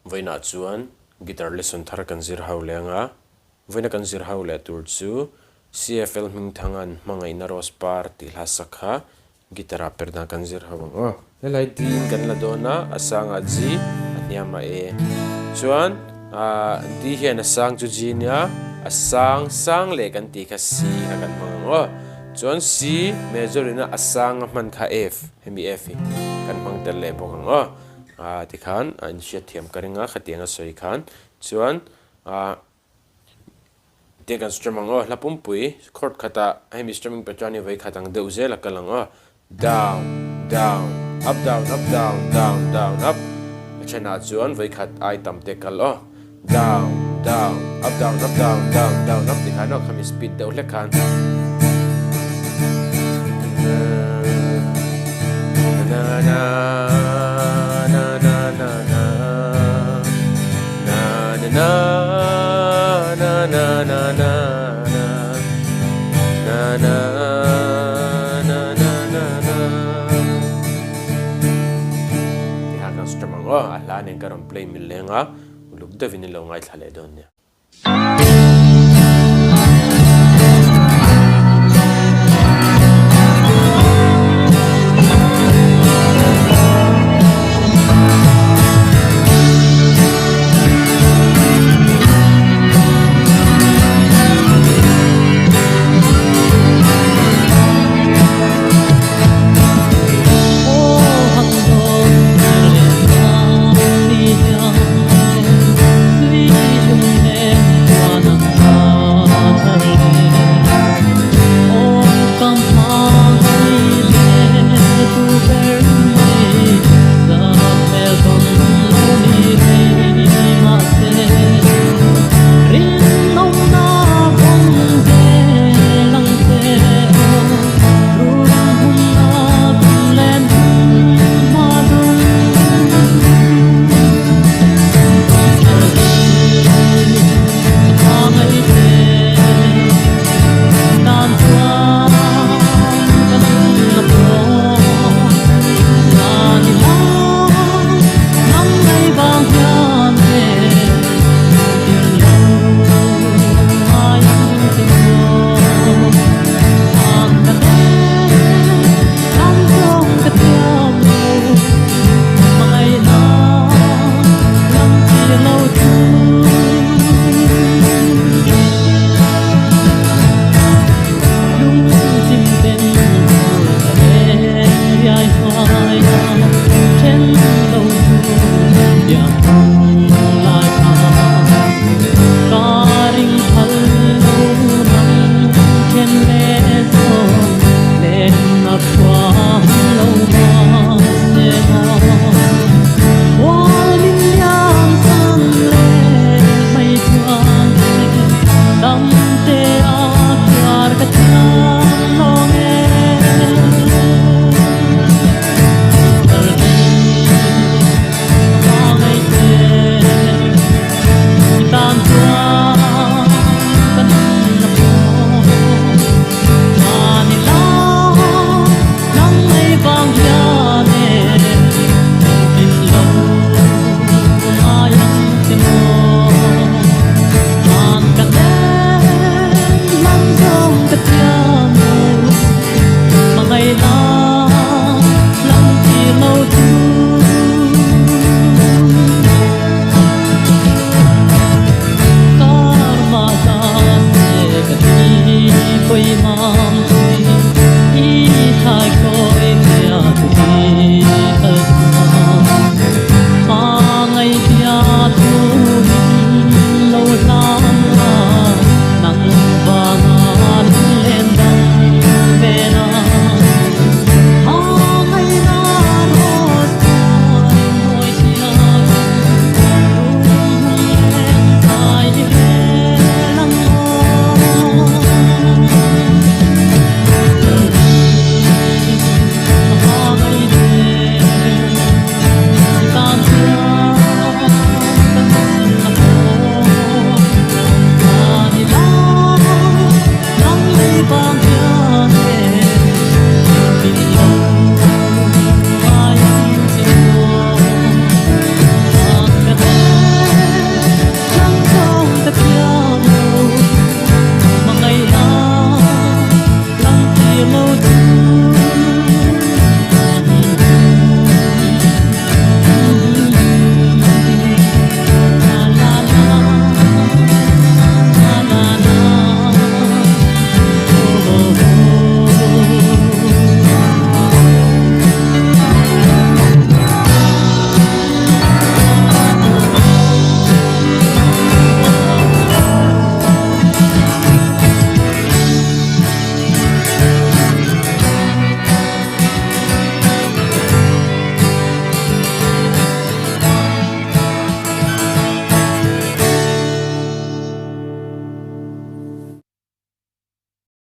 Vawiinah chuan guitar lesson thar kan zir ho leh anga, vawiina kan zir ho leh tur chu CFL Hmingthanga'n hmangaihna rose par tih hla sak kha guitar ah per dan kan zir ho ang aw. Helai D in kan la dawn a, a sangah G, a hniamah A. Chuan D hian a sang chu G nia, a sang sang leh kan tih kha C kha kan hmang ang aw. Chuan C major ina a sang a hman kha F, hemi F hi kan hmang tel leh bawk ang aw. Ah tikhan a inhriat thiam ka ring a, khatiang a sawi khan chuan ah tiang kan strum ang aw, hla pumpui chord khatah hemi strumming pattern hi vawi khat ang deuh zel a kal ang aw, down down up down up down down down up a thenah chuan vawi khat ai tam te kal aw, down down up down up down down down up tikhan aw khami speed deuh hlek khan. Tikhan kan strum ang aw, a hla nen ka rawn play mil leng a. Uluk deuhin i lo ngaithla leh dawn nia.